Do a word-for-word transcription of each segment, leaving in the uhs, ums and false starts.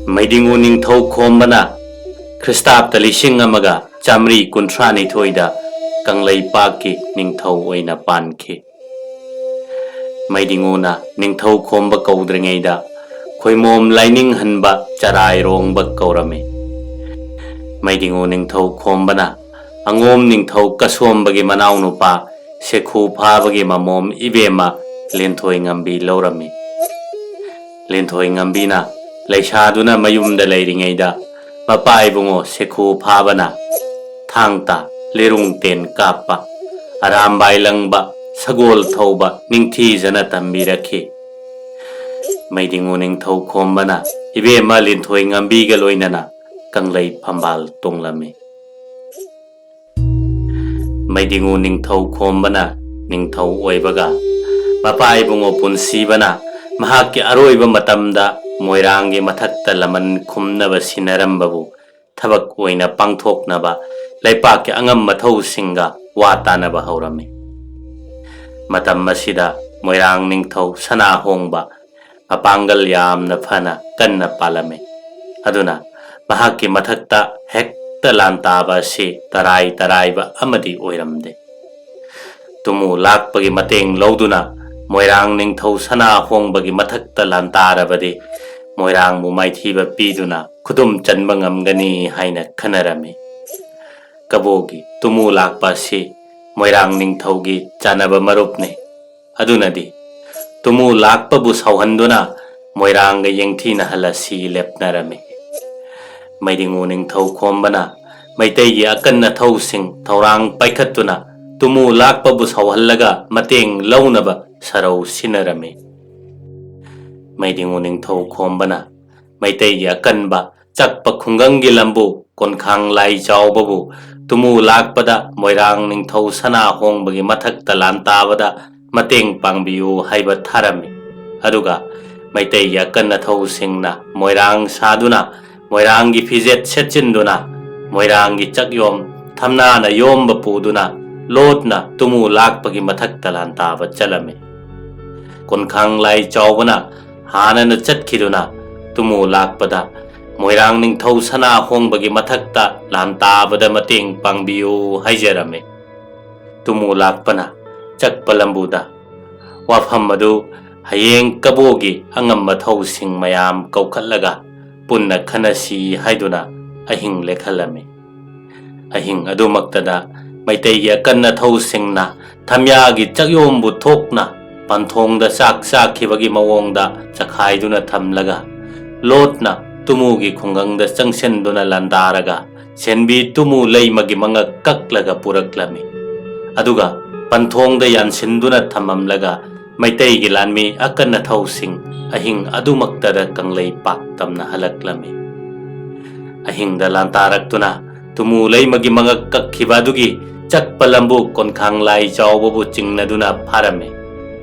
ꯃꯩꯗꯤꯡꯉꯨ ꯅꯤꯡꯊꯧ ꯈꯣꯝꯕꯅ ꯈ꯭ꯔꯤꯁꯇꯥꯕꯇ ꯂꯤꯁꯤꯡ ꯑꯃꯒ ꯆꯥꯃꯔꯤ ꯀꯨꯟꯊ꯭ꯔꯥ ꯅꯤꯊꯣꯏꯗ ꯀꯪꯂꯩꯄꯥꯛꯀꯤ ꯅꯤꯡꯊꯧ ꯑꯣꯏꯅ ꯄꯥꯟꯈꯤ꯫ ꯃꯩꯗꯤꯡꯉꯨꯅ ꯅꯤꯡꯊꯧ ꯈꯣꯝꯕ ꯀꯧꯗ꯭ꯔꯤꯉꯩꯗ ꯈꯣꯏꯃꯣꯝ ꯂꯥꯏꯅꯤꯡꯍꯟꯕ ꯆꯔꯥꯏꯔꯣꯡꯕ ꯀꯧꯔꯝꯃꯤ꯫ ꯃꯩꯗꯤꯡꯉꯨ ꯅꯤꯡꯊꯧ ꯈꯣꯝꯕꯅ ꯑꯉꯣꯝ ꯅꯤꯡꯊꯧ ꯀꯁꯣꯝꯕꯒꯤ ꯃꯅꯥꯎꯅꯨꯄꯥ ꯁꯦꯈꯨ ꯐꯥꯕꯒꯤ ꯃꯃꯣꯝ ꯏꯕꯦꯝꯃ ꯂꯤꯟꯊꯣꯏ ꯉꯝꯕꯤ ꯂꯧꯔꯝꯃꯤ꯫ ꯂꯤꯟꯊꯣꯏ ꯉꯝꯕꯤꯅ ꯂꯩꯁꯥꯗꯨꯅ ꯃꯌꯨꯝꯗ ꯂꯩꯔꯤꯉꯩꯗ ꯃꯄꯥ ꯏꯕꯨꯡꯉꯣ ꯁꯦꯈꯨ ꯐꯥꯕꯅ ꯊꯥꯡ ꯇꯥ, ꯂꯤꯔꯨꯡ ꯇꯦꯟ ꯀꯥꯞꯄ, ꯑꯔꯥꯝꯕꯥꯏ ꯂꯪꯕ, ꯁꯒꯣꯜ ꯊꯧꯕ ꯅꯤꯡꯊꯤꯖꯅ ꯇꯝꯕꯤꯔꯛꯈꯤ꯫ ꯃꯩꯗꯤꯡꯉꯨ ꯅꯤꯡꯊꯧ ꯈꯣꯝꯕꯅ ꯏꯕꯦꯝꯃ ꯂꯤꯟꯊꯣꯏ ꯉꯝꯕꯤꯒ ꯂꯣꯏꯅꯅ ꯀꯪꯂꯩ ꯐꯝꯕꯥꯜ ꯇꯣꯡꯂꯝꯃꯤ꯫ ꯃꯩꯗꯤꯡꯉꯨ ꯅꯤꯡꯊꯧ ꯈꯣꯝꯕꯅ ꯅꯤꯡꯊꯧ ꯑꯣꯏꯕꯒ ꯃꯄꯥ ꯏꯕꯨꯡꯉꯣ ꯄꯨꯟꯁꯤꯕꯅ ꯃꯍꯥꯛꯀꯤ ꯑꯔꯣꯏꯕ ꯃꯇꯝꯗ ꯃꯣꯏꯔꯥꯡꯒꯤ ꯃꯊꯛꯇ ꯂꯃꯟ ꯈꯨꯝꯅꯕ ꯁꯤꯟꯅꯔꯝꯕꯕꯨ ꯊꯕꯛ ꯑꯣꯏꯅ ꯄꯥꯡꯊꯣꯛꯅꯕ ꯂꯩꯄꯥꯛꯀꯤ ꯑꯉꯝ ꯃꯊꯧꯁꯤꯡꯒ ꯋꯥ ꯇꯥꯅꯕ ꯍꯧꯔꯝꯃꯤ꯫ ꯃꯇꯝ ꯑꯁꯤꯗ ꯃꯣꯏꯔꯥꯡ ꯅꯤꯡꯊꯧ ꯁꯅꯥꯍꯣꯡꯕ ꯃꯄꯥꯡꯒꯜ ꯌꯥꯝꯅ ꯐꯅ ꯀꯟꯅ ꯄꯥꯜꯂꯝꯃꯤ꯫ ꯑꯗꯨꯅ ꯃꯍꯥꯛꯀꯤ ꯃꯊꯛꯇ ꯍꯦꯛꯇ ꯂꯥꯟꯇꯥꯕ ꯑꯁꯤ ꯇꯔꯥꯏ ꯇꯔꯥꯏꯕ ꯑꯃꯗꯤ ꯑꯣꯏꯔꯝꯗꯦ꯫ ꯇꯨꯃꯨ ꯂꯥꯛꯄꯒꯤ ꯃꯇꯦꯡ ꯂꯧꯗꯨꯅ ꯃꯣꯏꯔꯥꯡ ꯅꯤꯡꯊꯧ ꯁꯅꯥꯍꯣꯡꯕꯒꯤ ꯃꯊꯛꯇ ꯂꯥꯟꯇꯥꯔꯕꯗꯤ ꯃꯣꯏꯔꯥꯡꯕꯨ ꯃꯥꯏꯊꯤꯕ ꯄꯤꯗꯨꯅ ꯈꯨꯗꯨꯝ ꯆꯟꯕ ꯉꯝꯒꯅꯤ ꯍꯥꯏꯅ ꯈꯟꯅꯔꯝꯃꯤ꯫ ꯀꯕꯣꯒꯤ ꯇꯨꯃꯨ ꯂꯥꯛꯄ ꯑꯁꯤ ꯃꯣꯏꯔꯥꯡ ꯅꯤꯡꯊꯧꯒꯤ ꯆꯥꯟꯅꯕ ꯃꯔꯨꯞꯅꯤ꯫ ꯑꯗꯨꯅꯗꯤ ꯇꯨꯃꯨ ꯂꯥꯛꯄꯕꯨ ꯁꯥꯎꯍꯟꯗꯨꯅ ꯃꯣꯏꯔꯥꯡꯒ ꯌꯦꯡꯊꯤꯅꯍꯜꯂꯁꯤ ꯂꯦꯞꯅꯔꯝꯃꯤ꯫ ꯃꯩꯗꯤꯡꯉꯨ ꯅꯤꯡꯊꯧ ꯈꯣꯝꯕꯅ ꯃꯩꯇꯩꯒꯤ ꯑꯀꯟ ꯑꯊꯧꯁꯤꯡ ꯊꯧꯔꯥꯡ ꯄꯥꯏꯈꯠꯇꯨꯅ ꯇꯨꯃꯨ ꯂꯥꯛꯄꯕꯨ ꯁꯥꯎꯍꯜꯂꯒ ꯃꯇꯦꯡ ꯂꯧꯅꯕ ꯁꯔꯧ ꯁꯤꯟꯅꯔꯝꯃꯤ꯫ ꯃꯩꯗꯤꯡꯉꯨ ꯅꯤꯡꯊꯧ ꯈꯣꯝꯕꯅ ꯃꯩꯇꯩꯒꯤ ꯑꯀꯟꯕ ꯆꯛꯄ ꯈꯨꯡꯒꯪꯒꯤ ꯂꯝꯕꯨ ꯀꯣꯟꯈꯥꯡ ꯂꯥꯏ ꯆꯥꯎꯕꯕꯨ ꯇꯨꯃꯨ ꯂꯥꯛꯄꯗ ꯃꯣꯏꯔꯥꯡ ꯅꯤꯡꯊꯧ ꯁꯅꯥ ꯍꯣꯡꯕꯒꯤ ꯃꯊꯛꯇ ꯂꯥꯟ ꯇꯥꯕꯗ ꯃꯇꯦꯡ ꯄꯥꯡꯕꯤꯌꯨ ꯍꯥꯏꯕ ꯊꯥꯔꯝꯃꯤ꯫ ꯑꯗꯨꯒ ꯃꯩꯇꯩꯒꯤ ꯑꯀꯟ ꯑꯊꯧꯁꯤꯡꯅ ꯃꯣꯏꯔꯥꯡ ꯁꯥꯗꯨꯅ ꯃꯣꯏꯔꯥꯡꯒꯤ ꯐꯤꯖꯦꯠ ꯁꯦꯠꯆꯤꯟꯗꯨꯅ ꯃꯣꯏꯔꯥꯡꯒꯤ ꯆꯛꯌꯣꯝ ꯊꯝꯅꯥꯅ ꯌꯣꯝꯕ ꯄꯨꯗꯨꯅ ꯂꯣꯠꯅ ꯇꯨꯃꯨ ꯂꯥꯛꯄꯒꯤ ꯃꯊꯛꯇ ꯂꯥꯟ ꯇꯥꯕ ꯆꯠꯂꯝꯃꯤ꯫ ꯀꯣꯟꯈꯥꯡ ꯂꯥꯏ ꯆꯥꯎꯕꯅ ꯍꯥꯟꯅꯅ ꯆꯠꯈꯤꯗꯨꯅ ꯇꯨꯃꯨ ꯂꯥꯛꯄꯗ ꯃꯣꯏꯔꯥꯡ ꯅꯤꯡꯊꯧ ꯁꯅꯥ ꯍꯣꯡꯕꯒꯤ ꯃꯊꯛꯇ ꯂꯥꯟ ꯇꯥꯕꯗ ꯃꯇꯦꯡ ꯄꯥꯡꯕꯤꯌꯨ ꯍꯥꯏꯖꯔꯝꯃꯤ꯫ ꯇꯨꯃꯨ ꯂꯥꯛꯄꯅ ꯆꯛꯄ ꯂꯝꯕꯨꯗ ꯋꯥꯐꯝ ꯑꯗꯨ ꯍꯌꯦꯡ ꯀꯕꯣꯒꯤ ꯑꯉꯝꯕ ꯊꯧꯁꯤꯡ ꯃꯌꯥꯝ ꯀꯧꯈꯠꯂꯒ ꯄꯨꯟꯅ ꯈꯟꯅꯁꯤ ꯍꯥꯏꯗꯨꯅ ꯑꯍꯤꯡ ꯂꯦꯛꯍꯜꯂꯝꯃꯤ꯫ ꯑꯍꯤꯡ ꯑꯗꯨꯃꯛꯇꯗ ꯃꯩꯇꯩꯒꯤ ꯑꯀꯟ ꯑꯊꯧꯁꯤꯡꯅ ꯊꯝꯌꯥꯒꯤ ꯆꯥꯛꯌꯣꯝꯕꯨ ꯊꯣꯛꯅ ꯄꯟꯊꯣꯡꯗ ꯆꯥꯛ ꯆꯥꯈꯤꯕꯒꯤ ꯃꯑꯣꯡꯗ ꯆꯈꯥꯏꯗꯨꯅ ꯊꯝꯂꯒ, ꯂꯣꯠꯅ ꯇꯨꯃꯨꯒꯤ ꯈꯨꯡꯒꯪꯗ ꯆꯪꯁꯤꯟꯗꯨꯅ ꯂꯥꯟꯗꯥꯔꯒ ꯁꯦꯟꯕꯤ ꯇꯨꯃꯨ ꯂꯩꯃꯒꯤ ꯃꯉꯛ ꯀꯛꯂꯒ ꯄꯨꯔꯛꯂꯝꯃꯤ꯫ ꯑꯗꯨꯒ ꯄꯟꯊꯣꯡꯗ ꯌꯥꯟꯁꯤꯟꯗꯨꯅ ꯊꯝꯃꯝꯂꯒ ꯃꯩꯇꯩꯒꯤ ꯂꯥꯟꯃꯤ ꯑꯀꯟ ꯑꯊꯧꯁꯤꯡ ꯑꯍꯤꯡ ꯑꯗꯨꯃꯛꯇꯗ ꯀꯪꯂꯩ ꯄꯥꯛ ꯇꯝꯅ ꯍꯜꯂꯛꯂꯝꯃꯤ꯫ ꯑꯍꯤꯡꯗ ꯂꯥꯟꯇꯥꯔꯛꯇꯨꯅ ꯇꯨꯃꯨ ꯂꯩꯃꯒꯤ ꯃꯉꯛ ꯀꯛꯈꯤꯕ ꯑꯗꯨꯒꯤ ꯆꯛꯄ ꯂꯝꯕꯨ ꯀꯣꯟꯈꯥꯡ ꯂꯥꯏ ꯆꯥꯎꯕꯕꯨ ꯆꯤꯡꯅꯗꯨꯅ ꯐꯥꯔꯝꯃꯤ꯫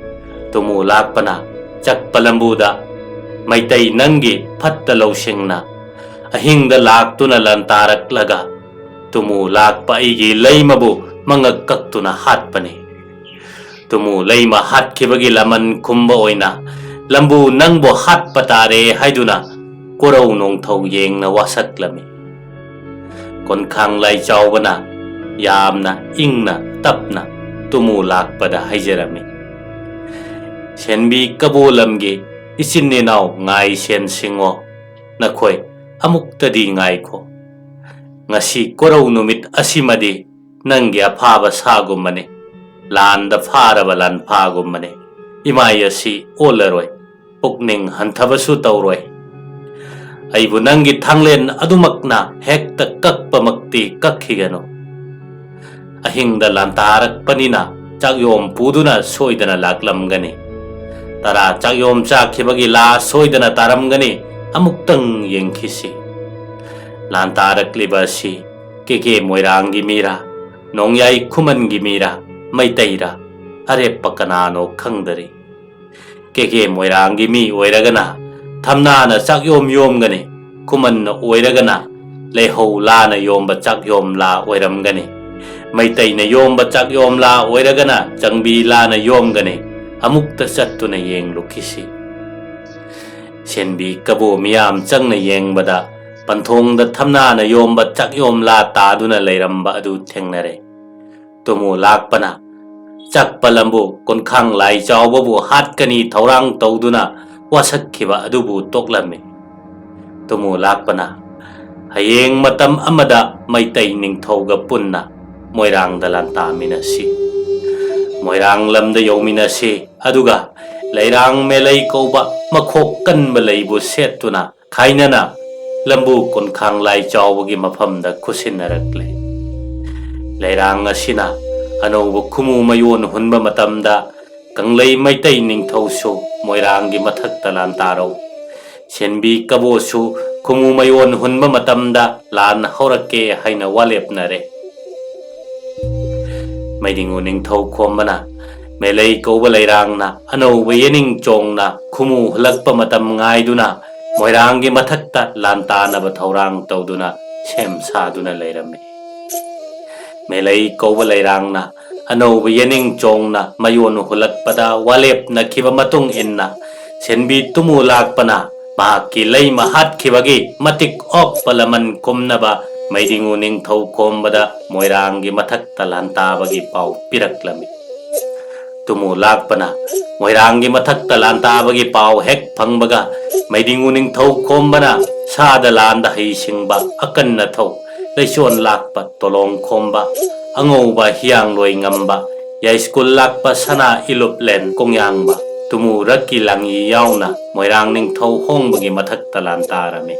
ꯇꯨꯃꯨ ꯂꯥꯛꯄꯅ ꯆꯛꯄ ꯂꯝꯕꯨꯗ, "ꯃꯩꯇꯩ ꯅꯪꯒꯤ ꯐꯠꯇ ꯂꯧꯁꯤꯡꯅ ꯑꯍꯤꯡꯗ ꯂꯥꯛꯇꯨꯅ ꯂꯥꯟꯇꯥꯔꯛꯂꯒ ꯇꯨꯃꯨ ꯂꯥꯛꯄ ꯑꯩꯒꯤ ꯂꯩꯃꯕꯨ ꯃꯉꯛ ꯀꯛꯇꯨꯅ ꯍꯥꯠꯄꯅꯤ꯫ ꯇꯨꯃꯨ ꯂꯩꯃ ꯍꯥꯠꯈꯤꯕꯒꯤ ꯂꯃꯟ ꯈꯨꯝꯕ ꯑꯣꯏꯅ ꯂꯝꯕꯨ ꯅꯪꯕꯨ ꯍꯥꯠꯄ ꯇꯥꯔꯦ" ꯍꯥꯏꯗꯨꯅ ꯀꯣꯔꯧ ꯅꯣꯡꯊꯧ ꯌꯦꯡꯅ ꯋꯥꯁꯛꯂꯝꯃꯤ꯫ ꯀꯣꯟꯈꯥꯡ ꯂꯥꯏ ꯆꯥꯎꯕꯅ ꯌꯥꯝꯅ ꯏꯪꯅ ꯇꯞꯅ ꯇꯨꯃꯨ ꯂꯥꯛꯄꯗ ꯍꯥꯏꯖꯔꯝꯃꯤ, "ꯁꯦꯟꯕꯤ ꯀꯕꯣ ꯂꯝꯒꯤ ꯏꯆꯤꯟ ꯏꯅꯥꯎ ꯉꯥꯏ ꯁꯦꯟꯁꯤꯡꯉꯣ, ꯅꯈꯣꯏ ꯑꯃꯨꯛꯇꯗꯤ ꯉꯥꯏꯈꯣ꯫ ꯉꯁꯤ ꯀꯣꯔꯧ ꯅꯨꯃꯤꯠ ꯑꯁꯤꯃꯗꯤ ꯅꯪꯒꯤ ꯑꯐꯥꯕ ꯁꯥꯒꯨꯝꯕꯅꯤ꯫ ꯂꯥꯟꯗ ꯐꯥꯔꯕ ꯂꯥꯟꯐꯥꯒꯨꯝꯕꯅꯤ꯫ ꯏꯃꯥꯏ ꯑꯁꯤ ꯑꯣꯜꯂꯔꯣꯏ, ꯄꯨꯛꯅꯤꯡ ꯍꯟꯊꯕꯁꯨ ꯇꯧꯔꯣꯏ꯫ ꯑꯩꯕꯨ ꯅꯪꯒꯤ ꯊꯥꯡꯂꯦꯟ ꯑꯗꯨꯃꯛꯅ ꯍꯦꯛꯇ ꯀꯛꯄꯃꯛꯇꯤ ꯀꯛꯈꯤꯒꯅꯨ꯫ ꯑꯍꯤꯡꯗ ꯂꯥꯟꯇꯥꯔꯛꯄꯅꯤꯅ ꯆꯥꯛꯌꯣꯝ ꯄꯨꯗꯨꯅ ꯁꯣꯏꯗꯅ ꯂꯥꯛꯂꯝꯒꯅꯤ꯫ ꯇꯔꯥ ꯆꯥꯛꯌꯣꯝ ꯆꯥꯈꯤꯕꯒꯤ ꯂꯥ ꯁꯣꯏꯗꯅ ꯇꯥꯔꯝꯒꯅꯤ꯫ ꯑꯃꯨꯛꯇꯪ ꯌꯦꯡꯈꯤꯁꯤ꯫ ꯂꯥꯟꯇꯥꯔꯛꯂꯤꯕ ꯑꯁꯤ ꯀꯦꯀꯦ ꯃꯣꯏꯔꯥꯡꯒꯤ ꯃꯤꯔꯥ, ꯅꯣꯡꯌꯥꯏ ꯈꯨꯃꯟꯒꯤ ꯃꯤꯔꯥ, ꯃꯩꯇꯩꯔꯥ, ꯑꯔꯦꯞꯄ ꯀꯅꯥꯅꯣ ꯈꯪꯗꯔꯤ꯫ ꯀꯦꯀꯦ ꯃꯣꯏꯔꯥꯡꯒꯤ ꯃꯤ ꯑꯣꯏꯔꯒꯅ ꯊꯝꯅꯥꯅ ꯆꯥꯛꯌꯣꯝ ꯌꯣꯝꯒꯅꯤ, ꯈꯨꯃꯟꯅ ꯑꯣꯏꯔꯒꯅ ꯂꯩꯍꯧ ꯂꯥꯅ ꯌꯣꯝꯕ ꯆꯥꯛꯌꯣꯝ ꯂꯥ ꯑꯣꯏꯔꯝꯒꯅꯤ꯫ ꯃꯩꯇꯩꯅ ꯌꯣꯝꯕ ꯆꯥꯛꯌꯣꯝ ꯂꯥ ꯑꯣꯏꯔꯒꯅ ꯆꯪꯕꯤ ꯂꯥꯅ ꯌꯣꯝꯒꯅꯤ꯫ ꯑꯃꯨꯛꯇ ꯆꯠꯇꯨꯅ ꯌꯦꯡꯂꯨꯈꯤꯁꯤ꯫" ꯁꯦꯟꯕꯤ ꯀꯕꯣ ꯃꯤꯌꯥꯝ ꯆꯪꯅ ꯌꯦꯡꯕꯗ ꯄꯟꯊꯣꯡꯗ ꯊꯝꯅꯥꯅ ꯌꯣꯝꯕ ꯆꯥꯛꯌꯣꯝꯂꯥ ꯇꯥꯗꯨꯅ ꯂꯩꯔꯝꯕ ꯑꯗꯨ ꯊꯦꯡꯅꯔꯦ꯫ ꯇꯨꯃꯨ ꯂꯥꯛꯄꯅ ꯆꯛꯄ ꯂꯝꯕꯨ ꯀꯣꯟꯈꯥꯡ ꯂꯥꯏ ꯆꯥꯎꯕꯕꯨ ꯍꯥꯠꯀꯅꯤ ꯊꯧꯔꯥꯡ ꯇꯧꯗꯨꯅ ꯋꯥꯁꯛꯈꯤꯕ ꯑꯗꯨꯕꯨ ꯇꯣꯛꯂꯝꯃꯤ꯫ ꯇꯨꯃꯨ ꯂꯥꯛꯄꯅ ꯍꯌꯦꯡ ꯃꯇꯝ ꯑꯃꯗ ꯃꯩꯇꯩ ꯅꯤꯡꯊꯧꯒ ꯄꯨꯟꯅ ꯃꯣꯏꯔꯥꯡꯗ ꯂꯥꯟꯇꯥꯃꯤꯟꯅꯁꯤ꯫ ꯃꯣꯏꯔꯥꯡ ꯂꯝꯗ ꯌꯧꯃꯤꯟꯅꯁꯤ, ꯑꯗꯨꯒ ꯂꯩꯔꯥꯡ ꯃꯦꯂꯩ ꯀꯧꯕ ꯃꯈꯣꯛ ꯀꯟꯕ ꯂꯩꯕꯨ ꯁꯦꯠꯇꯨꯅ ꯈꯥꯏꯅꯅ ꯂꯝꯕꯨ ꯀꯣꯟꯈꯥꯡ ꯂꯥꯏ ꯆꯥꯎꯕꯒꯤ ꯃꯐꯝꯗ ꯈꯨꯠꯁꯤꯟꯅꯔꯛꯂꯦ꯫ ꯂꯩꯔꯥꯡ ꯑꯁꯤꯅ ꯑꯅꯧꯕ ꯈꯨꯃꯨ ꯃꯌꯣꯟ ꯍꯨꯟꯕ ꯃꯇꯝꯗ ꯀꯪꯂꯩ ꯃꯩꯇꯩ ꯅꯤꯡꯊꯧꯁꯨ ꯃꯣꯏꯔꯥꯡꯒꯤ ꯃꯊꯛꯇ ꯂꯥꯟ ꯇꯥꯔꯧ꯫ ꯁꯦꯟꯕꯤ ꯀꯕꯣꯁꯨ ꯈꯨꯃꯨ ꯃꯌꯣꯟ ꯍꯨꯟꯕ ꯃꯇꯝꯗ ꯂꯥꯟ ꯍꯧꯔꯛꯀꯦ ꯍꯥꯏꯅ ꯋꯥꯂꯦꯞꯅꯔꯦ꯫ ꯃꯩꯗꯤꯡꯉꯨ ꯅꯤꯡꯊꯧ ꯈꯣꯝꯕꯅ ꯃꯦꯂꯩ ꯀꯧꯕ ꯂꯩꯔꯥꯡꯅ ꯑꯅꯧꯕ ꯌꯦꯅꯤꯡ ꯆꯣꯡꯅ ꯈꯨꯃꯨ ꯍꯨꯜꯂꯛꯄ ꯃꯇꯝ ꯉꯥꯏꯗꯨꯅ ꯃꯣꯏꯔꯥꯡꯒꯤ ꯃꯊꯛꯇ ꯂꯥꯟ ꯇꯥꯅꯕ ꯊꯧꯔꯥꯡ ꯇꯧꯗꯨꯅ ꯁꯦꯝ ꯁꯥꯗꯨꯅ ꯂꯩꯔꯝꯃꯤ꯫ ꯃꯦꯂꯩ ꯀꯧꯕ ꯂꯩꯔꯥꯡꯅ ꯑꯅꯧꯕ ꯌꯦꯅꯤꯡ ꯆꯣꯡꯅ ꯃꯌꯣꯟ ꯍꯨꯜꯂꯛꯄꯗ ꯋꯥꯂꯦꯞꯅꯈꯤꯕ ꯃꯇꯨꯡ ꯏꯟꯅ ꯁꯦꯟꯕꯤ ꯇꯨꯃꯨ ꯂꯥꯛꯄꯅ ꯃꯍꯥꯛꯀꯤ ꯂꯩꯃ ꯍꯥꯠꯈꯤꯕꯒꯤ ꯃꯇꯤꯛ ꯑꯣꯛꯄ ꯂꯃꯟ ꯀꯨꯝꯅꯕ ꯃꯩꯗꯤꯡꯉꯨ ꯅꯤꯡꯊꯧ ꯈꯣꯝꯕꯗ ꯃꯣꯏꯔꯥꯡꯒꯤ ꯃꯊꯛꯇ ꯂꯥꯟꯇꯥꯕꯒꯤ ꯄꯥꯎ ꯄꯤꯔꯛꯂꯝꯃꯤ꯫ ꯇꯨꯃꯨ ꯂꯥꯛꯄꯅ ꯃꯣꯏꯔꯥꯡꯒꯤ ꯃꯊꯛꯇ ꯂꯥꯟꯇꯥꯕꯒꯤ ꯄꯥꯎ ꯍꯦꯛ ꯐꯪꯕꯒ ꯃꯩꯗꯤꯡꯉꯨ ꯅꯤꯡꯊꯧ ꯈꯣꯝꯕꯅ ꯁꯥꯗ ꯂꯥꯟꯗ ꯍꯩꯁꯤꯡꯕ ꯑꯀꯟꯅ ꯊꯧ ꯂꯩꯆꯣꯟ ꯂꯥꯛꯄ ꯇꯣꯂꯣꯡ ꯈꯣꯝꯕ ꯑꯉꯧꯕ ꯍꯤꯌꯥꯡꯂꯣꯏ ꯉꯝꯕ ꯌꯥꯏꯁ꯭ꯀꯨꯜ ꯂꯥꯛꯄ ꯁꯅꯥ ꯏꯂꯨꯞꯂꯦꯟ ꯀꯣꯡꯌꯥꯡꯕ ꯇꯨꯃꯨ ꯔꯛꯀꯤ ꯂꯥꯡꯉꯤ ꯌꯥꯎꯅ ꯃꯣꯏꯔꯥꯡ ꯅꯤꯡꯊꯧ ꯍꯣꯡꯕꯒꯤ ꯃꯊꯛꯇ ꯂꯥꯟ ꯇꯥꯔꯝꯃꯤ꯫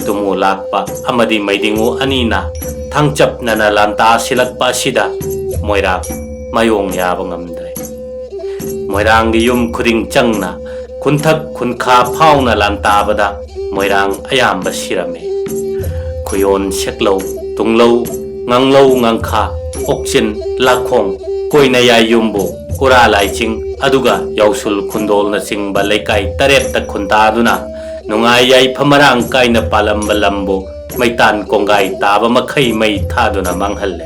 ꯇꯨꯃꯨ ꯂꯥꯛꯄ ꯑꯃꯗꯤ ꯃꯩꯗꯤꯡꯉꯨ ꯑꯅꯤꯅ ꯊꯥꯡꯆꯞꯅꯅ ꯂꯥꯟꯇꯥ ꯁꯤꯜꯂꯛꯄ ꯑꯁꯤꯗ ꯃꯣꯏꯔꯥꯡ ꯃꯥꯌꯣꯡ ꯌꯥꯕ ꯉꯝꯗ꯭ꯔꯦ꯫ ꯃꯣꯏꯔꯥꯡꯒꯤ ꯌꯨꯝ ꯈꯨꯗꯤꯡ ꯆꯪꯅ ꯈꯨꯟꯊꯛ ꯈꯨꯟꯈꯥ ꯐꯥꯎꯅ ꯂꯥꯟꯇꯥꯕꯗ ꯃꯣꯏꯔꯥꯡ ꯑꯌꯥꯝꯕ ꯁꯤꯔꯝꯃꯤ꯫ ꯈꯨꯌꯣꯟ ꯁꯦꯛꯂꯧ, ꯇꯨꯡꯂꯧ, ꯉꯥꯡꯂꯧ ꯉꯥꯡꯈꯥ, ꯑꯣꯛꯆꯤꯟ, ꯂꯥꯈꯣꯡ, ꯀꯣꯏꯅꯌꯥꯏ ꯌꯨꯝꯕꯨ, ꯎꯔꯥ ꯂꯥꯏꯆꯤꯡ, ꯑꯗꯨꯒ ꯌꯥꯎꯁꯨꯜ ꯈꯨꯟꯗꯣꯜꯅꯆꯤꯡꯕ ꯂꯩꯀꯥꯏ ꯇꯔꯦꯠꯇ ꯈꯨꯟꯗꯥꯗꯨꯅ ꯅꯨꯡꯉꯥꯏ ꯌꯥꯏꯐ ꯃꯔꯥꯡ ꯀꯥꯏꯅ ꯄꯥꯜꯂꯝꯕ ꯂꯝꯕꯨ ꯃꯩꯇꯥꯟ ꯀꯣꯡꯒꯥꯏ ꯇꯥꯕ ꯃꯈꯩ ꯃꯩ ꯊꯥꯗꯨꯅ ꯃꯥꯡꯍꯜꯂꯦ꯫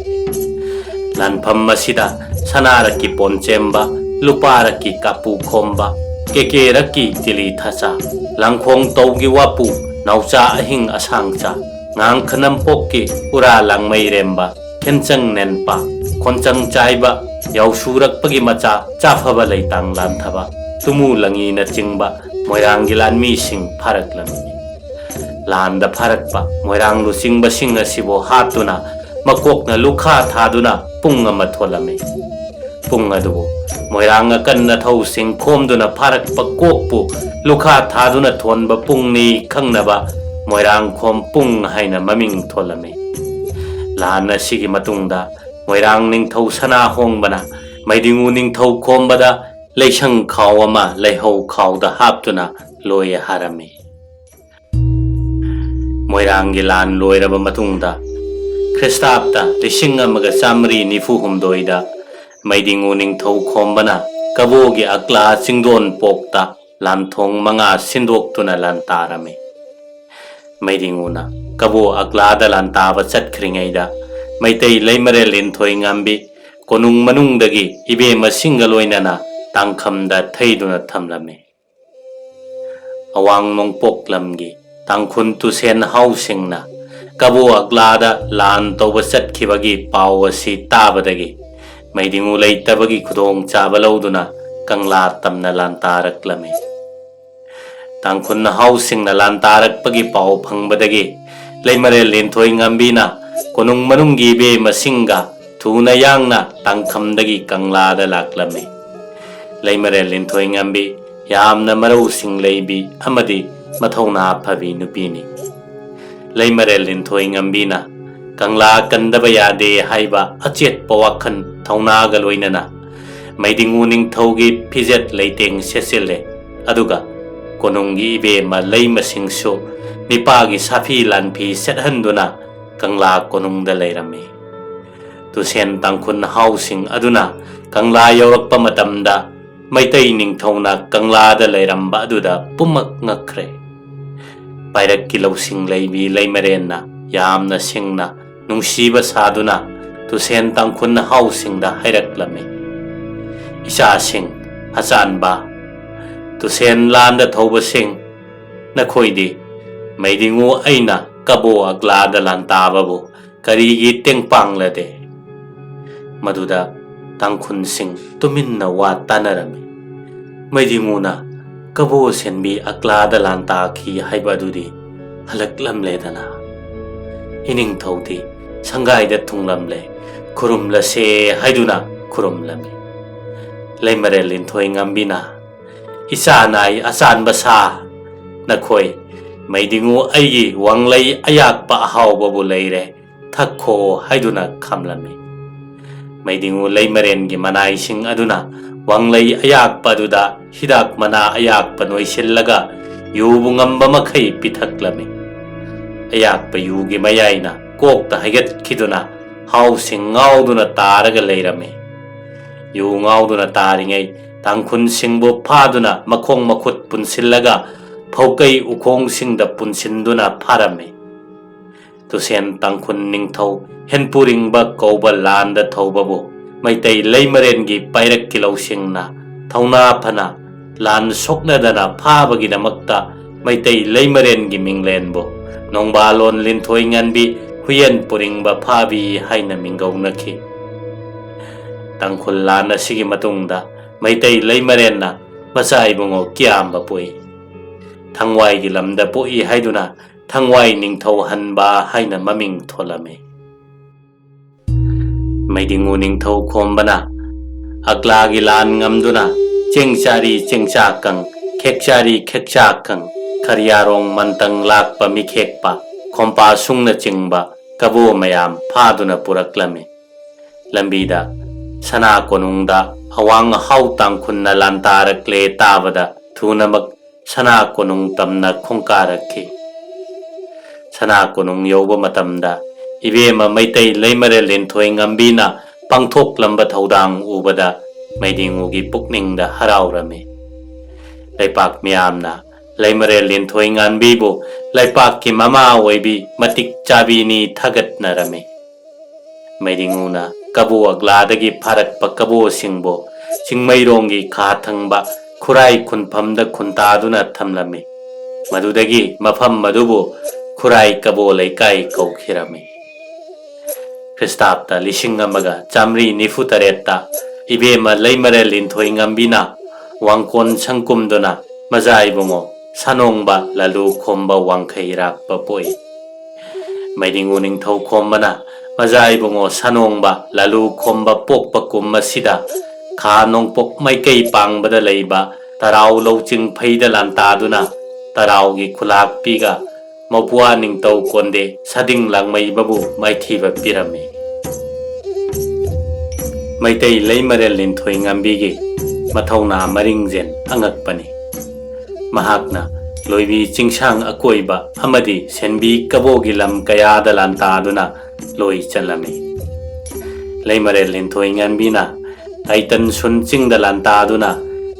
ꯂꯥꯟꯐꯝ ꯑꯁꯤꯗ ꯁꯅꯥꯔꯛꯀꯤ ꯄꯣꯟ ꯆꯦꯝꯕ, ꯂꯨꯄꯥꯔꯛꯀꯤ ꯀꯥꯄꯨ ꯈꯣꯝꯕ, ꯀꯦꯀꯦꯔꯛꯀꯤ ꯇꯤꯂꯤ ꯊꯥꯆꯥ, ꯂꯥꯡꯈꯣꯡ ꯇꯧꯒꯤ ꯋꯥꯄꯨ, ꯅꯥꯎꯆꯥ ꯑꯍꯤꯡ ꯑꯁꯥꯡꯆꯥ, ꯉꯥꯡ ꯈꯅꯝꯄꯣꯛꯀꯤ ꯎꯔꯥ ꯂꯥꯡꯃꯩꯔꯦꯝꯕ, ꯈꯦꯟꯆꯪ ꯅꯦꯟꯄꯥ, ꯈꯣꯟꯆꯪ ꯆꯥꯏꯕ, ꯌꯥꯎꯁꯨꯔꯛꯄꯒꯤ ꯃꯆꯥ, ꯆꯥꯐꯕ ꯂꯩꯇꯥꯡ ꯂꯥꯟꯊꯕ, ꯇꯨꯃꯨ ꯂꯪꯉꯤꯅꯆꯤꯡꯕ ꯃꯣꯏꯔꯥꯡꯒꯤ ꯂꯥꯟꯃꯤꯁꯤꯡ ꯐꯥꯔꯛꯂꯝꯃꯤ꯫ ꯂꯥꯟꯗ ꯐꯥꯔꯛꯄ ꯃꯣꯏꯔꯥꯡ ꯂꯨꯆꯤꯡꯕꯁꯤꯡ ꯑꯁꯤꯕꯨ ꯍꯥꯠꯇꯨꯅ ꯃꯀꯣꯛꯅ ꯂꯨꯈꯥ ꯊꯥꯗꯨꯅ ꯄꯨꯡ ꯑꯃ ꯊꯣꯜꯂꯝꯃꯤ꯫ ꯄꯨꯡ ꯑꯗꯨꯕꯨ ꯃꯣꯏꯔꯥꯡ ꯑꯀꯟ ꯑꯊꯧꯁꯤꯡ ꯈꯣꯝꯗꯨꯅ ꯐꯥꯔꯛꯄ ꯀꯣꯛꯄꯨ ꯂꯨꯈꯥ ꯊꯥꯗꯨꯅ ꯊꯣꯟꯕ ꯄꯨꯡꯅꯤ ꯈꯪꯅꯕ ꯃꯣꯏꯔꯥꯡ ꯈꯣꯝ ꯄꯨꯡ ꯍꯥꯏꯅ ꯃꯃꯤꯡ ꯊꯣꯜꯂꯝꯃꯤ꯫ ꯂꯥꯟ ꯑꯁꯤꯒꯤ ꯃꯇꯨꯡꯗ ꯃꯣꯏꯔꯥꯡ ꯅꯤꯡꯊꯧ ꯁꯅꯥ ꯍꯣꯡꯕꯅ ꯃꯩꯗꯤꯡꯉꯨ ꯅꯤꯡꯊꯧ ꯈꯣꯝꯕꯗ ꯂꯩꯁꯪ ꯈꯥꯎ ꯑꯃ ꯂꯩꯍꯧ ꯈꯥꯎꯗ ꯍꯥꯞꯇꯨꯅ ꯂꯣꯏ ꯍꯥꯔꯝꯃꯤ꯫ ꯃꯣꯏꯔꯥꯡꯒꯤ ꯂꯥꯟ ꯂꯣꯏꯔꯕ ꯃꯇꯨꯡꯗ ꯈ꯭ꯔꯤꯁꯇꯥꯕꯇ ꯂꯤꯁꯤꯡ ꯑꯃꯒ ꯆꯥꯃꯔꯤ ꯅꯤꯐꯨ ꯍꯨꯝꯗꯣꯏꯗ ꯃꯩꯗꯤꯡꯉꯨ ꯅꯤꯡꯊꯧ ꯈꯣꯝꯕꯅ ꯀꯕꯣꯒꯤ ꯑꯛꯂꯥ ꯆꯤꯡꯗꯣꯟ ꯄꯣꯛꯇ ꯂꯥꯟꯊꯣꯡ ꯃꯉꯥ ꯁꯤꯟꯗꯣꯛꯇꯨꯅ ꯂꯥꯟꯇꯥꯔꯝꯃꯤ꯫ ꯃꯩꯗꯤꯡꯉꯨꯅ ꯀꯕꯣ ꯑꯛꯂꯥꯗ ꯂꯥꯟꯇꯥꯕ ꯆꯠꯈ꯭ꯔꯤꯉꯩꯗ ꯃꯩꯇꯩ ꯂꯩꯃꯔꯦꯜ ꯂꯤꯟꯊꯣꯏ ꯉꯥꯝꯕꯤ ꯀꯣꯅꯨꯡ ꯃꯅꯨꯡꯗꯒꯤ ꯏꯕꯦꯝꯃꯁꯤꯡꯒ ꯂꯣꯏꯅꯅ ꯇꯥꯡꯈꯝꯗ ꯊꯩꯗꯨꯅ ꯊꯝꯂꯝꯃꯤ꯫ ꯑꯋꯥꯡ ꯅꯣꯡꯄꯣꯛ ꯂꯝꯒꯤ ꯇꯥꯡꯈꯨꯜ ꯇꯨꯁꯦꯟ ꯍꯥꯎꯁꯤꯡꯅ ꯀꯕꯣ ꯑꯛꯂꯥꯗ ꯂꯥꯟ ꯇꯧꯕ ꯆꯠꯈꯤꯕꯒꯤ ꯄꯥꯎ ꯑꯁꯤ ꯇꯥꯕꯗꯒꯤ ꯃꯩꯗꯤꯡꯉꯨ ꯂꯩꯇꯕꯒꯤ ꯈꯨꯗꯣꯡꯆꯥꯕ ꯂꯧꯗꯨꯅ ꯀꯪꯂꯥ ꯇꯝꯅ ꯂꯥꯟꯇꯥꯔꯛꯂꯝꯃꯤ꯫ ꯇꯥꯡꯈꯨꯜ ꯍꯥꯎꯁꯤꯡꯅ ꯂꯥꯟꯇꯥꯔꯛꯄꯒꯤ ꯄꯥꯎ ꯐꯪꯕꯗꯒꯤ ꯂꯩꯃꯔꯦꯜ ꯂꯤꯟꯊꯣꯏ ꯉꯥꯝꯕꯤꯅ ꯀꯣꯅꯨꯡ ꯃꯅꯨꯡꯒꯤ ꯏꯕꯦꯝꯃꯁꯤꯡꯒ ꯊꯨꯅ ꯌꯥꯡꯅ ꯇꯥꯡꯈꯝꯗꯒꯤ ꯀꯪꯂꯥꯗ ꯂꯥꯛꯂꯝꯃꯤ꯫ ꯂꯩꯃꯔꯦꯜ ꯂꯤꯟꯊꯣꯏ ꯉꯥꯝꯕꯤ ꯌꯥꯝꯅ ꯃꯔꯧꯁꯤꯡ ꯂꯩꯕꯤ ꯑꯃꯗꯤ ꯃꯊꯧꯅꯥ ꯐꯕꯤ ꯅꯨꯄꯤꯅꯤ꯫ ꯂꯩꯃꯔꯦꯜ ꯂꯤꯟꯊꯣꯏ ꯉꯥꯝꯕꯤꯅ ꯀꯪꯂꯥ ꯀꯟꯗꯕ ꯌꯥꯗꯦ ꯍꯥꯏꯕ ꯑꯆꯦꯠꯄ ꯋꯥꯈꯜ ꯊꯧꯅꯥꯒ ꯂꯣꯏꯅꯅ ꯃꯩꯗꯤꯡꯉꯨ ꯅꯤꯡꯊꯧꯒꯤ ꯐꯤꯖꯦꯠ ꯂꯩꯇꯦꯡ ꯁꯦꯠꯆꯤꯜꯂꯦ꯫ ꯑꯗꯨꯒ ꯀꯣꯅꯨꯡꯒꯤ ꯏꯕꯦꯝꯃ ꯂꯩꯃꯁꯤꯡꯁꯨ ꯅꯤꯄꯥꯒꯤ ꯁꯥꯐꯤ ꯂꯥꯟꯐꯤ ꯁꯦꯠꯍꯟꯗꯨꯅ ꯀꯪꯂꯥ ꯀꯣꯅꯨꯡꯗ ꯂꯩꯔꯝꯃꯤ꯫ ꯇꯨꯁꯦꯟ ꯇꯥꯡꯈꯨꯜ ꯍꯥꯎꯁꯤꯡ ꯑꯗꯨꯅ ꯀꯪꯂꯥ ꯌꯧꯔꯛꯄ ꯃꯇꯝꯗ ꯃꯩꯇꯩ ꯅꯤꯡꯊꯧꯅ ꯀꯪꯂꯥꯗ ꯂꯩꯔꯝꯕ ꯑꯗꯨꯗ ꯄꯨꯝꯃꯛ ꯉꯛꯈ꯭ꯔꯦ꯫ ꯄꯥꯏꯔꯛꯀꯤ ꯂꯧꯁꯤꯡ ꯂꯩꯕꯤ ꯂꯩꯃꯔꯦꯟꯅ ꯌꯥꯝꯅ ꯁꯤꯡꯅ ꯅꯨꯡꯁꯤꯕ ꯁꯥꯗꯨꯅ ꯇꯨꯁꯦꯟ ꯇꯥꯡꯈꯨꯜ ꯍꯥꯎꯁꯤꯡꯗ ꯍꯥꯏꯔꯛꯂꯝꯃꯤ, "ꯏꯆꯥꯁꯤꯡ, ꯑꯆꯥꯟꯕ, ꯇꯨꯁꯦꯟ ꯂꯥꯟꯗ ꯊꯧꯕꯁꯤꯡ, ꯅꯈꯣꯏꯗꯤ ꯃꯩꯗꯤꯡꯉꯨ ꯑꯩꯅ ꯀꯕꯣ ꯑꯒ꯭ꯂꯥꯗ ꯂꯥꯟꯇꯥꯕꯕꯨ ꯀꯔꯤꯒꯤ ꯇꯦꯡꯄꯥꯡꯂꯗꯦ? ꯃꯗꯨꯗ ꯇꯥꯡꯈꯨꯜꯁꯤꯡ ꯇꯨꯃꯤꯟꯅ ꯋꯥ ꯇꯥꯅꯔꯝꯃꯤ꯫ ꯃꯩꯗꯤꯡꯉꯨꯅ ꯀꯕꯣ ꯁꯦꯟꯕꯤ ꯑꯒ꯭ꯂꯥꯗ ꯂꯥꯟꯇꯥꯈꯤ ꯍꯥꯏꯕ ꯑꯗꯨꯗꯤ ꯍꯜꯂꯛꯂꯝꯂꯦꯗꯅ꯫ ꯏꯅꯤꯡꯊꯧꯗꯤ ꯁꯪꯒꯥꯏꯗ ꯊꯨꯡꯂꯝꯂꯦ, ꯈꯨꯔꯨꯝꯂꯁꯦ ꯍꯥꯏꯗꯨꯅ ꯈꯨꯔꯨꯝꯂꯝꯃꯤ꯫ ꯂꯩꯃꯔꯦꯜ ꯂꯤꯟꯊꯣꯏ ꯉꯝꯕꯤꯅ, "ꯏꯆꯥ ꯅꯥꯏ ꯑꯆꯥꯟꯕ ꯁꯥ, ꯅꯈꯣꯏ ꯃꯩꯗꯤꯡꯉꯨ ꯑꯩꯒꯤ ꯋꯥꯡꯂꯩ ꯑꯌꯥꯛꯄ ꯑꯍꯥꯎꯕꯕꯨ ꯂꯩꯔꯦ, ꯊꯛꯈꯣ" ꯍꯥꯏꯗꯨꯅ ꯈꯝꯂꯝꯃꯤ꯫ ꯃꯩꯗꯤꯡꯉꯨ ꯂꯩꯃꯔꯦꯟꯒꯤ ꯃꯅꯥꯏꯁꯤꯡ ꯑꯗꯨꯅ ꯋꯥꯡꯂꯩ ꯑꯌꯥꯛꯄ ꯑꯗꯨꯗ ꯍꯤꯗꯥꯛ ꯃꯅꯥ ꯑꯌꯥꯛꯄ ꯅꯣꯏꯁꯤꯜꯂꯒ ꯌꯨꯕꯨ ꯉꯝꯕ ꯃꯈꯩ ꯄꯤꯊꯛꯂꯝꯃꯤ꯫ ꯑꯌꯥꯛꯄ ꯌꯨꯒꯤ ꯃꯌꯥꯏꯅ ꯀꯣꯛꯇ ꯍꯩꯒꯠꯈꯤꯗꯨꯅ ꯍꯥꯎꯁꯤꯡ ꯉꯥꯎꯗꯨꯅ ꯇꯥꯔꯒ ꯂꯩꯔꯝꯃꯤ꯫ ꯌꯨ ꯉꯥꯎꯗꯨꯅ ꯇꯥꯔꯤꯉꯩ ꯇꯥꯡꯈꯨꯜꯁꯤꯡꯕꯨ ꯐꯥꯗꯨꯅ ꯃꯈꯣꯡ ꯃꯈꯨꯠ ꯄꯨꯟꯁꯤꯜꯂꯒ ꯐꯧꯀꯩ ꯎꯈꯣꯡꯁꯤꯡꯗ ꯄꯨꯟꯁꯤꯟꯗꯨꯅ ꯐꯥꯔꯝꯃꯤ꯫ ꯇꯨꯁꯦꯟ ꯇꯥꯡꯈꯨꯜ ꯅꯤꯡꯊꯧ ꯍꯦꯟꯄꯨꯔꯤꯡꯕ ꯀꯧꯕ ꯂꯥꯟꯗ ꯊꯧꯕꯕꯨ ꯃꯩꯇꯩ ꯂꯩꯃꯔꯦꯟꯒꯤ ꯄꯥꯏꯔꯛꯀꯤ ꯂꯧꯁꯤꯡꯅ ꯊꯧꯅꯥ ꯐꯅ ꯂꯥꯟ ꯁꯣꯛꯅꯗꯅ ꯐꯥꯕꯒꯤꯗꯃꯛꯇ ꯃꯩꯇꯩ ꯂꯩꯃꯔꯦꯟꯒꯤ ꯃꯤꯡꯂꯦꯟꯕꯨ ꯅꯣꯡꯕꯥꯂꯣꯟ ꯂꯤꯟꯊꯣꯏ ꯉꯥꯟꯕꯤ ꯍꯨꯌꯦꯟ ꯄꯨꯔꯤꯡꯕ ꯐꯥꯕꯤ ꯍꯥꯏꯅ ꯃꯤꯡꯒꯧꯅꯈꯤ꯫ ꯇꯥꯡꯈꯨꯜ ꯂꯥꯟ ꯑꯁꯤꯒꯤ ꯃꯇꯨꯡꯗ ꯃꯩꯇꯩ ꯂꯩꯃꯔꯦꯟꯅ ꯃꯆꯥ ꯏꯕꯨꯡꯉꯣ ꯀꯤꯌꯥꯝꯕ ꯄꯣꯛꯏ꯫ ꯊꯪꯋꯥꯏꯒꯤ ꯂꯝꯗ ꯄꯣꯛꯏ ꯍꯥꯏꯗꯨꯅ ꯊꯪꯋꯥꯏ ꯅꯤꯡꯊꯧ ꯍꯟꯕ ꯍꯥꯏꯅ ꯃꯃꯤꯡ ꯊꯣꯜꯂꯝꯃꯤ꯫ ꯃꯩꯗꯤꯡꯉꯨ ꯅꯤꯡꯊꯧ ꯈꯣꯝꯕꯅ ꯑꯒ꯭ꯂꯥꯒꯤ ꯂꯥꯟ ꯉꯝꯗꯨꯅ ꯆꯦꯡ ꯆꯥꯔꯤ ꯆꯦꯡꯆꯥꯛꯀꯪ, ꯈꯦꯛ ꯆꯥꯔꯤ ꯈꯦꯛꯆꯥꯛꯀꯪ, ꯈꯔꯤꯌꯥꯔꯣꯡ ꯃꯟꯇꯪ ꯂꯥꯛꯄ ꯃꯤꯈꯦꯛꯄ, ꯈꯣꯝꯄꯥ ꯁꯨꯡꯅꯆꯤꯡꯕ ꯀꯕꯣ ꯃꯌꯥꯝ ꯐꯥꯗꯨꯅ ꯄꯨꯔꯛꯂꯝꯃꯤ꯫ ꯂꯝꯕꯤꯗ ꯁꯅꯥ ꯀꯣꯅꯨꯡꯗ ꯑꯋꯥꯡ ꯑꯍꯥꯎ ꯇꯥꯡꯈꯨꯜꯅ ꯂꯥꯟꯇꯥꯔꯛꯂꯦ ꯇꯥꯕꯗ ꯊꯨꯅꯃꯛ ꯁꯅꯥ ꯀꯣꯅꯨꯡ ꯇꯝꯅ ꯈꯣꯡꯀꯥꯔꯛꯈꯤ꯫ ꯁꯅꯥ ꯀꯣꯅꯨꯡ ꯌꯧꯕ ꯃꯇꯝꯗ ꯏꯕꯦꯝꯃ ꯃꯩꯇꯩ ꯂꯩꯃꯔꯦꯜ ꯂꯤꯟꯊꯣꯏ ꯉꯝꯕꯤꯅ ꯄꯥꯡꯊꯣꯛꯂꯝꯕ ꯊꯧꯗꯥꯡ ꯎꯕꯗ ꯃꯩꯗꯤꯡꯉꯨꯒꯤ ꯄꯨꯛꯅꯤꯡꯗ ꯍꯔꯥꯎꯔꯝꯃꯤ꯫ ꯂꯩꯄꯥꯛ ꯃꯤꯌꯥꯝꯅ ꯂꯩꯃꯔꯦꯜ ꯂꯤꯟꯊꯣꯏ ꯉꯥꯟꯕꯤꯕꯨ ꯂꯩꯄꯥꯛꯀꯤ ꯃꯃꯥ ꯑꯣꯏꯕꯤ ꯃꯇꯤꯛ ꯆꯥꯕꯤꯅꯤ ꯊꯥꯒꯠꯅꯔꯝꯃꯤ꯫ ꯃꯩꯗꯤꯡꯉꯨꯅ ꯀꯕꯣ ꯑꯒ꯭ꯂꯥꯗꯒꯤ ꯐꯥꯔꯛꯄ ꯀꯕꯣꯁꯤꯡꯕꯨ ꯆꯤꯡꯃꯩꯔꯣꯡꯒꯤ ꯈꯥ ꯊꯪꯕ ꯈꯨꯔꯥꯏ ꯈꯨꯟꯐꯝꯗ ꯈꯨꯟꯇꯥꯗꯨꯅ ꯊꯝꯂꯝꯃꯤ꯫ ꯃꯗꯨꯗꯒꯤ ꯃꯐꯝ ꯑꯗꯨꯕꯨ ꯈꯨꯔꯥꯏ ꯀꯕꯣ ꯂꯩꯀꯥꯏ ꯀꯧꯈꯤꯔꯝꯃꯤ꯫ ꯈ꯭ꯔꯤꯁꯇꯥꯕꯇ ꯂꯤꯁꯤꯡ ꯑꯃꯒ ꯆꯥꯃꯔꯤ ꯅꯤꯐꯨ ꯇꯔꯦꯠꯇ ꯏꯕꯦꯝꯃ ꯂꯩꯃꯔꯦꯜ ꯂꯤꯟꯊꯣꯏ ꯉꯝꯕꯤꯅ ꯋꯥꯡꯀꯣꯟ ꯁꯪꯀꯨꯝꯗꯨꯅ ꯃꯖꯥ ꯏꯕꯨꯡꯉꯣ ꯁꯥꯅꯣꯡꯕ ꯂꯥꯂꯨ ꯈꯣꯝꯕ ꯋꯥꯡꯈꯩ ꯏꯔꯥꯛꯄ ꯄꯣꯛꯏ꯫ ꯃꯩꯗꯤꯡꯉꯨ ꯅꯤꯡꯊꯧ ꯈꯣꯝꯕꯅ ꯃꯖꯥ ꯏꯕꯨꯡꯉꯣ ꯁꯥꯅꯣꯡꯕ ꯂꯥꯂꯨ ꯈꯣꯝꯕ ꯄꯣꯛꯄ ꯀꯨꯝ ꯑꯁꯤꯗ ꯈꯥ ꯅꯣꯡꯄꯣꯛ ꯃꯥꯏꯀꯩ ꯄꯥꯡꯕꯗ ꯂꯩꯕ ꯇꯔꯥꯎ ꯂꯧꯆꯤꯡ ꯐꯩꯗ ꯂꯥꯟꯇꯥꯗꯨꯅ ꯇꯔꯥꯎꯒꯤ ꯈꯨꯂꯥꯛꯄꯤꯒ ꯃꯧꯄꯨꯋꯥ ꯅꯤꯡꯊꯧ ꯀꯣꯟꯗꯦ ꯁꯥꯗꯤꯡ ꯂꯥꯡꯃꯩꯕꯕꯨ ꯃꯥꯏꯊꯤꯕ ꯄꯤꯔꯝꯃꯤ꯫ ꯃꯩꯇꯩ ꯂꯩꯃꯔꯦꯜ ꯂꯤꯟꯊꯣꯏ ꯉꯝꯕꯤꯒꯤ ꯃꯊꯧꯅꯥ ꯃꯔꯤꯡꯖꯦꯜ ꯑꯉꯛꯄꯅꯤ꯫ ꯃꯍꯥꯛꯅ ꯂꯣꯏꯕꯤ ꯆꯤꯡꯁꯥꯡ ꯑꯀꯣꯏꯕ ꯑꯃꯗꯤ ꯁꯦꯟꯕꯤ ꯀꯕꯣꯒꯤ ꯂꯝ ꯀꯌꯥꯗ ꯂꯥꯟꯇꯥꯗꯨꯅ ꯂꯣꯏ ꯆꯠꯂꯝꯃꯤ꯫ ꯂꯩꯃꯔꯦꯜ ꯂꯤꯟꯊꯣꯏ ꯉꯝꯕꯤꯅ ꯇꯥꯏꯇꯟ ꯁꯨꯟ ꯆꯤꯡꯗ ꯂꯥꯟꯇꯥꯗꯨꯅ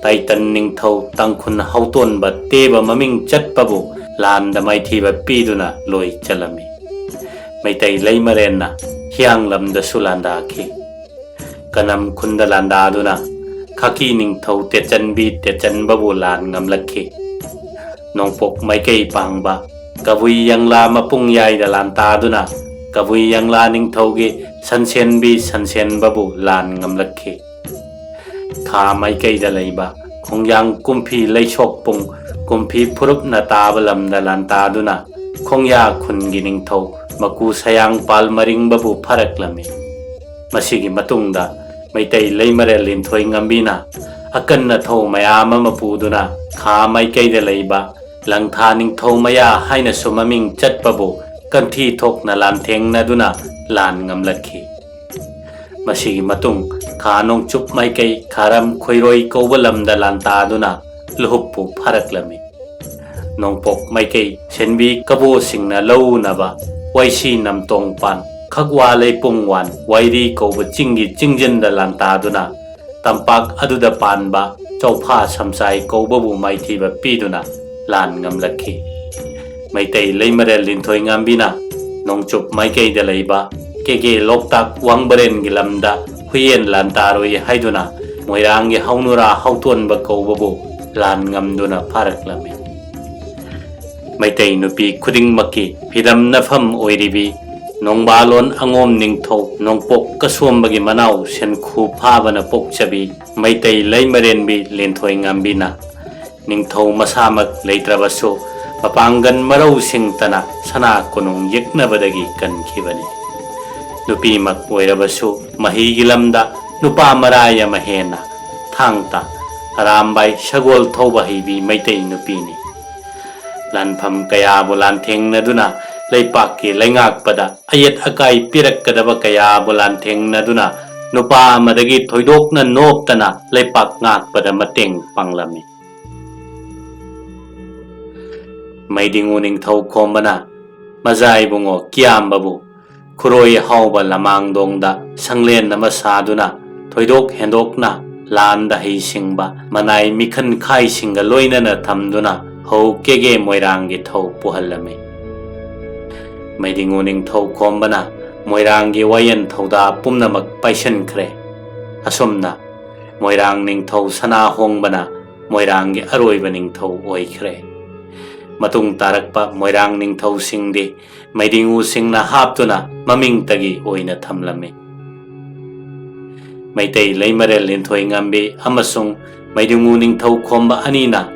ꯇꯥꯏꯇꯟ ꯅꯤꯡꯊꯧ ꯇꯥꯡꯈꯨꯜ ꯍꯧꯇꯣꯟꯕ ꯇꯦꯕ ꯃꯃꯤꯡ ꯆꯠꯄꯕꯨ ꯂꯥꯟꯗ ꯃꯥꯏꯊꯤꯕ ꯄꯤꯗꯨꯅ ꯂꯣꯏ ꯆꯠꯂꯝꯃꯤ꯫ ꯃꯩꯇꯩ ꯂꯩꯃꯔꯦꯟꯅ ꯍꯤꯌꯥꯡꯂꯝꯗꯁꯨ ꯂꯥꯟꯗꯥꯈꯤ꯫ ꯀꯅꯝ ꯈꯨꯟꯗ ꯂꯥꯟꯗꯥꯗꯨꯅ ꯈꯥꯀꯤ ꯅꯤꯡꯊꯧ ꯇꯦꯠꯆꯟꯕꯤ ꯇꯦꯠꯆꯟꯕꯕꯨ ꯂꯥꯟ ꯉꯝꯂꯛꯈꯤ꯫ ꯅꯣꯡꯄꯣꯛ ꯃꯥꯏꯀꯩ ꯄꯥꯡꯕ ꯀꯕꯨꯏ ꯌꯪꯂꯥ ꯃꯄꯨꯡ ꯌꯥꯏꯗ ꯂꯥꯟꯇꯥꯗꯨꯅ ꯀꯕꯨꯏ ꯌꯪꯂꯥ ꯅꯤꯡꯊꯧꯒꯤ ꯁꯟꯁꯦꯟꯕꯤ ꯁꯟꯁꯦꯟꯕꯕꯨ ꯂꯥꯟ ꯉꯝꯂꯛꯈꯤ꯫ ꯈꯥ ꯃꯥꯏꯀꯩꯗ ꯂꯩꯕ ꯈꯣꯡꯌꯥꯡ ꯀꯨꯝꯐꯤ ꯂꯩꯁꯣꯛꯄꯨꯡ ꯀꯨꯝꯐꯤ ꯐꯨꯔꯨꯞꯅ ꯇꯥꯕ ꯂꯝꯗ ꯂꯥꯟꯇꯥꯗꯨꯅ ꯈꯣꯡꯌꯥ ꯈꯨꯟꯒꯤ ꯅꯤꯡꯊꯧ ꯃꯀꯨ ꯁꯌꯥꯡꯄꯥꯜ ꯃꯔꯤꯡꯕꯕꯨ ꯐꯥꯔꯛꯂꯝꯃꯤ꯫ ꯃꯁꯤꯒꯤ ꯃꯇꯨꯡꯗ ꯃꯩꯇꯩ ꯂꯩꯃꯔꯦꯜ ꯂꯤꯟꯊꯣꯏ ꯉꯝꯕꯤꯅ ꯑꯀꯟ ꯑꯊꯧ ꯃꯌꯥꯝ ꯑꯃ ꯄꯨꯗꯨꯅ ꯈꯥ ꯃꯥꯏꯀꯩꯗ ꯂꯩꯕ ꯂꯪꯊꯥ ꯅꯤꯡꯊꯧ ꯃꯌꯥ ꯍꯥꯏꯅꯁꯨ ꯃꯃꯤꯡ ꯆꯠꯄꯕꯨ ꯀꯟꯊꯤ ꯊꯣꯛꯅ ꯂꯥꯟꯊꯦꯡꯅꯗꯨꯅ ꯂꯥꯟ ꯉꯝꯂꯛꯈꯤ꯫ ꯃꯁꯤꯒꯤ ꯃꯇꯨꯡ ꯈꯥ ꯅꯣꯡꯆꯨꯞ ꯃꯥꯏꯀꯩ ꯈꯥꯔꯝ ꯈꯣꯏꯔꯣꯏ ꯀꯧꯕ ꯂꯝꯗ ꯂꯥꯟꯇꯥꯗꯨꯅ ꯂꯨꯍꯨꯞꯄꯨ ꯐꯥꯔꯛꯂꯝꯃꯤ꯫ ꯅꯣꯡꯄꯣꯛ ꯃꯥꯏꯀꯩ ꯁꯦꯟꯕꯤ ꯀꯕꯣꯁꯤꯡꯅ ꯂꯧ ꯎꯅꯕ ꯋꯥꯏꯁꯤ ꯅꯝꯇꯣꯡ ꯄꯥꯟ ꯈꯛꯋꯥ ꯂꯩꯄꯨꯡ ꯋꯥꯟ ꯋꯥꯏꯔꯤ ꯀꯧꯕ ꯆꯤꯡꯒꯤ ꯆꯤꯡꯖꯤꯟꯗ ꯂꯥꯟꯇꯥꯗꯨꯅ ꯇꯝꯄꯥꯛ ꯑꯗꯨꯗ ꯄꯥꯟꯕ ꯆꯧꯐꯥ ꯁꯝꯆꯥꯏ ꯀꯧꯕꯕꯨ ꯃꯥꯏꯊꯤꯕ ꯄꯤꯗꯨꯅ ꯂꯥꯟ ꯉꯝꯂꯛꯈꯤ꯫ ꯃꯩꯇꯩ ꯂꯩꯃꯔꯦꯜ ꯂꯤꯟꯊꯣꯏ ꯉꯝꯕꯤꯅ ꯅꯣꯡꯆꯨꯞ ꯃꯥꯏꯀꯩꯗ ꯂꯩꯕ ꯀꯦꯒꯦ ꯂꯣꯛꯇꯥꯛ ꯋꯥꯡꯕꯔꯦꯟꯒꯤ ꯂꯝꯗ ꯍꯨꯏꯌꯦꯟ ꯂꯥꯟꯇꯥꯔꯨꯏ ꯍꯥꯏꯗꯨꯅ ꯃꯣꯏꯔꯥꯡꯒꯤ ꯍꯧꯅꯨꯔꯥ ꯍꯧꯇꯣꯟꯕ ꯀꯧꯕꯕꯨ ꯂꯥꯟ ꯉꯝꯗꯨꯅ ꯐꯥꯔꯛꯂꯝꯃꯤ꯫ ꯃꯩꯇꯩ ꯅꯨꯄꯤ ꯈꯨꯗꯤꯡꯃꯛꯀꯤ ꯐꯤꯗꯝꯅꯐꯝ ꯑꯣꯏꯔꯤꯕꯤ ꯅꯣꯡꯕꯥꯂꯣꯟ ꯑꯉꯣꯝ ꯅꯤꯡꯊꯧ ꯅꯣꯡꯄꯣꯛ ꯀꯁꯣꯝꯕꯒꯤ ꯃꯅꯥꯎ ꯁꯦꯟꯈꯨ ꯐꯥꯕꯅ ꯄꯣꯛꯆꯕꯤ ꯃꯩꯇꯩ ꯂꯩꯃꯔꯦꯟꯕꯤ ꯂꯦꯟꯊꯣꯏ ꯉꯝꯕꯤꯅ ꯅꯤꯡꯊꯧ ꯃꯁꯥꯃꯛ ꯂꯩꯇ꯭ꯔꯕꯁꯨ ꯃꯄꯥꯡꯒꯜ ꯃꯔꯧꯁꯤꯡꯇꯅ ꯁꯅꯥ ꯀꯣꯅꯨꯡ ꯌꯦꯛꯅꯕꯗꯒꯤ ꯀꯟꯈꯤꯕꯅꯤ꯫ ꯅꯨꯄꯤꯃꯛ ꯑꯣꯏꯔꯕꯁꯨ ꯃꯍꯩꯒꯤ ꯂꯝꯗ ꯅꯨꯄꯥ ꯃꯔꯥꯏ ꯑꯃ ꯍꯦꯟꯅ ꯊꯥꯡ ꯇꯥ ꯑꯔꯥꯝꯕꯥꯏ ꯁꯒꯣꯜ ꯊꯧꯕ ꯍꯩꯕꯤ ꯃꯩꯇꯩ ꯅꯨꯄꯤꯅꯤ꯫ ꯂꯥꯟꯐꯝ ꯀꯌꯥꯕꯨ ꯂꯥꯟꯊꯦꯡꯅꯗꯨꯅ ꯂꯩꯄꯥꯛꯀꯤ ꯂꯩꯉꯥꯛꯄꯗ ꯑꯌꯦꯠ ꯑꯀꯥꯏ ꯄꯤꯔꯛꯀꯗꯕ ꯀꯌꯥꯕꯨ ꯂꯥꯟꯊꯦꯡꯅꯗꯨꯅ ꯅꯨꯄꯥ ꯑꯃꯗꯒꯤ ꯊꯣꯏꯗꯣꯛꯅ ꯅꯣꯞꯇꯅ ꯂꯩꯄꯥꯛ ꯉꯥꯛꯄꯗ ꯃꯇꯦꯡ ꯄꯥꯡꯂꯝꯃꯤ꯫ ꯃꯩꯗꯤꯡꯉꯨ ꯅꯤꯡꯊꯧ ꯈꯣꯝꯕꯅ ꯃꯖꯥ ꯏꯕꯨꯡꯉꯣ ꯀꯤꯌꯥꯝꯕꯕꯨ ꯈꯨꯔꯣꯏ ꯍꯥꯎꯕ ꯂꯃꯥꯡꯗꯣꯡꯗ ꯁꯪꯂꯦꯟ ꯑꯃ ꯁꯥꯗꯨꯅ ꯊꯣꯏꯗꯣꯛ ꯍꯦꯟꯗꯣꯛꯅ ꯂꯥꯟꯗ ꯍꯩꯁꯤꯡꯕ ꯃꯅꯥꯏ ꯃꯤꯈꯟ ꯈꯥꯏꯁꯤꯡꯒ ꯂꯣꯏꯅꯅ ꯊꯝꯗꯨꯅ ꯍꯧ ꯀꯦꯒꯦ ꯃꯣꯏꯔꯥꯡꯒꯤ ꯊꯧ ꯄꯨꯍꯜꯂꯝꯃꯤ꯫ ꯃꯩꯗꯤꯡꯉꯨ ꯅꯤꯡꯊꯧ ꯈꯣꯝꯕꯅ ꯃꯣꯏꯔꯥꯡꯒꯤ ꯋꯥꯌꯦꯟ ꯊꯧꯗꯥ ꯄꯨꯝꯅꯃꯛ ꯄꯥꯏꯁꯤꯟꯈ꯭ꯔꯦ꯫ ꯑꯁꯨꯝꯅ ꯃꯣꯏꯔꯥꯡ ꯅꯤꯡꯊꯧ ꯁꯅꯥ ꯍꯣꯡꯕꯅ ꯃꯣꯏꯔꯥꯡꯒꯤ ꯑꯔꯣꯏꯕ ꯅꯤꯡꯊꯧ ꯑꯣꯏꯈ꯭ꯔꯦ꯫ ꯃꯇꯨꯡ ꯇꯥꯔꯛꯄ ꯃꯣꯏꯔꯥꯡ ꯅꯤꯡꯊꯧꯁꯤꯡꯗꯤ ꯃꯩꯗꯤꯡꯉꯨꯁꯤꯡꯅ ꯍꯥꯞꯇꯨꯅ ꯃꯃꯤꯡꯇꯒꯤ ꯑꯣꯏꯅ ꯊꯝꯂꯝꯃꯤ꯫ ꯃꯩꯇꯩ ꯂꯩꯃꯔꯦꯜ ꯂꯤꯟꯊꯣꯏ ꯉꯝꯕꯤ ꯑꯃꯁꯨꯡ ꯃꯩꯗꯤꯡꯉꯨ ꯅꯤꯡꯊꯧ ꯈꯣꯝꯕ ꯑꯅꯤꯅ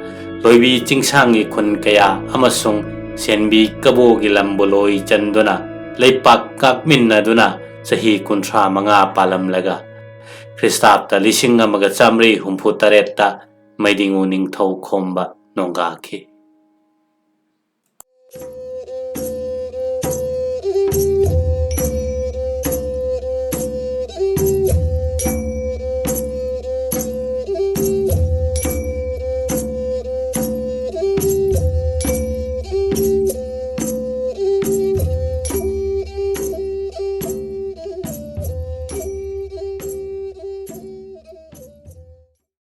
ꯂꯣꯏꯕꯤ ꯆꯤꯡꯁꯥꯡꯒꯤ ꯈꯨꯟ ꯀꯌꯥ ꯑꯃꯁꯨꯡ ꯁꯦꯟꯕꯤ ꯀꯕꯣꯒꯤ ꯂꯝꯕꯨ ꯂꯣꯏ ꯆꯟꯗꯨꯅ ꯂꯩꯄꯥꯛ ꯀꯥꯛꯃꯤꯟꯅꯗꯨꯅ ꯆꯍꯤ ꯀꯨꯟꯊ꯭ꯔꯥ ꯃꯉꯥ ꯄꯥꯜꯂꯝꯂꯒ ꯈ꯭ꯔꯤꯁꯇꯥꯕꯇ ꯂꯤꯁꯤꯡ ꯑꯃꯒ ꯆꯥꯃꯔꯤ ꯍꯨꯝꯐꯨ ꯇꯔꯦꯠꯇ ꯃꯩꯗꯤꯡꯉꯨ ꯅꯤꯡꯊꯧ ꯈꯣꯝꯕ ꯅꯣꯡꯒꯥꯈꯤ꯫